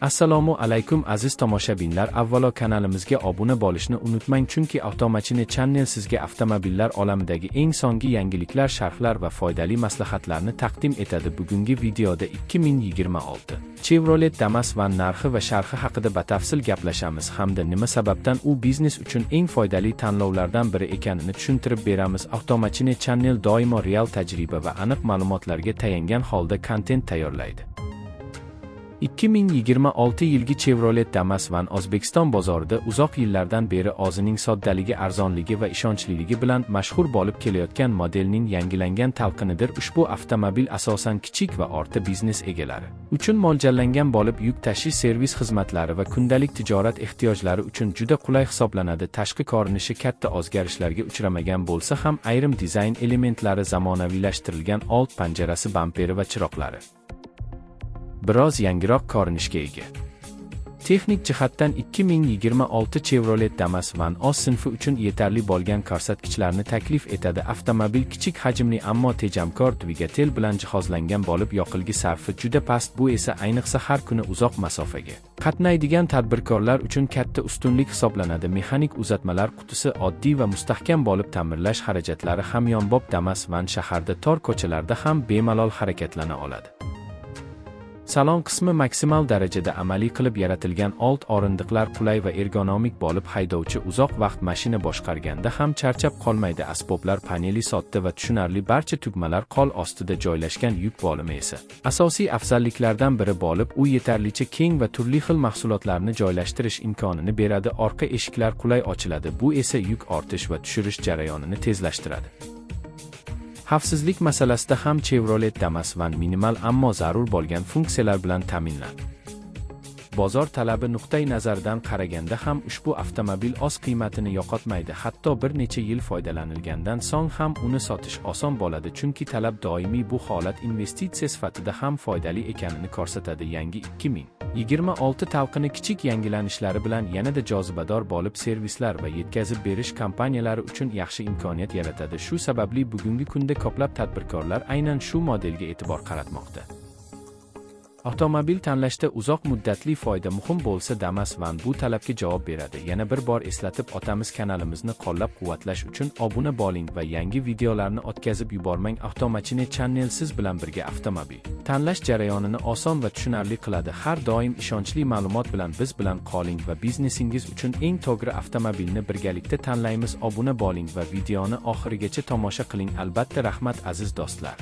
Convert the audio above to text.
Assalomu alaykum, aziz tomoshabinlar. Avvalo kanalimizga obuna bo'lishni unutmang, chunki Avtomachine Channel sizga avtomobillar olamidagi eng so'nggi yangiliklar, sharhlar va foydali maslahatlarni taqdim etadi. Bugungi videoda 2026 Chevrolet Damas One narxi va sharhi haqida batafsil gaplashamiz hamda nima sababdan u biznes uchun eng foydali tanlovlardan biri ekanini tushuntirib beramiz. Avtomachine Channel doimo real tajriba va aniq ma'lumotlarga tayangan holda kontent tayyorlaydi. 2026 yilgi Chevrolet Damas One O'zbekiston bozorida uzoq yillardan beri o'zining soddaligi, arzonligi va ishonchliligi bilan mashhur bo'lib kelayotgan modelning yangilangan talqinidir. Ushbu avtomobil asosan kichik va o'rta biznes egalari uchun mo'ljallangan bo'lib, yuk tashish, servis xizmatlari va kundalik tijorat ehtiyojlari uchun juda qulay hisoblanadi. Tashqi ko'rinishi katta o'zgarishlarga uchramagan bo'lsa ham, ayrim dizayn elementlari zamonaviylashtirilgan: old panjarasi, bamperi va chiroqlari biroz yangiroq ko'rinishga ega. Texnik jihatdan 2026 Chevrolet Damas One o'z sinfi uchun yetarli bo'lgan ko'rsatkichlarni taklif etadi. Avtomobil kichik hajmli, ammo tejamkor dvigatel bilan jihozlangan bo'lib, yoqilg'i sarfi juda past. Bu esa ayniqsa har kuni uzoq masofaga qatnaydigan tadbirkorlar uchun katta ustunlik hisoblanadi. Mexanik uzatmalar qutisi oddiy va mustahkam bo'lib, ta'mirlash xarajatlari hamyonbop. Damas One shaharda tor ko'chalarda ham bemalol harakatlana oladi. Salon qismi maksimal darajada amaliy qilib yaratilgan. Old o'rindiqlar qulay va ergonomik bo'lib, haydovchi uzoq vaqt mashina boshqarganda ham charchab qolmaydi. Asboblar paneli sodda va tushunarli, barcha tugmalar qo'l ostida joylashgan. Yuk bo'limi esa asosiy afzalliklardan biri bo'lib, u yetarlicha keng va turli xil mahsulotlarni joylashtirish imkonini beradi. Orqa eshiklar qulay ochiladi, bu esa yuk ortish va tushirish jarayonini tezlashtiradi. Xavfsizlik masalasida ham Chevrolet Damas One minimal, ammo zarur bo'lgan funksiyalar bilan ta'minlandi. Bozor talabi nuqtai nazaridan qaraganda ham ushbu avtomobil o'z qiymatini yo'qotmaydi. Hatto bir necha yil foydalanilgandan so'ng ham uni sotish oson bo'ladi, chunki talab doimiy. Bu holat investitsiya sifatida ham foydali ekanini ko'rsatadi. Yangi 2026 talqini kichik yangilanishlari bilan yanada jozibador bo'lib, servislar va yetkazib berish kompaniyalari uchun yaxshi imkoniyat yaratadi. Shu sababli bugungi kunda ko'plab tadbirkorlar aynan shu modelga e'tibor qaratmoqda. Avtomobil tanlashda uzoq muddatli foyda muhim bo'lsa, Damas One bu talabga javob beradi. Yana bir bor eslatib o'tamiz, kanalimizni qo'llab-quvvatlash uchun obuna bo'ling va yangi videolarni o'tkazib yubormang. Avtomachine Channel siz bilan birga avtomobil tanlash jarayonini oson va tushunarli qiladi. Har doim ishonchli ma'lumot bilan biz bilan qoling va biznesingiz uchun eng to'g'ri avtomobilni birgalikda tanlaymiz. Obuna bo'ling va videoni oxirigacha tomosha qiling, albatta. Rahmat, aziz do'stlar.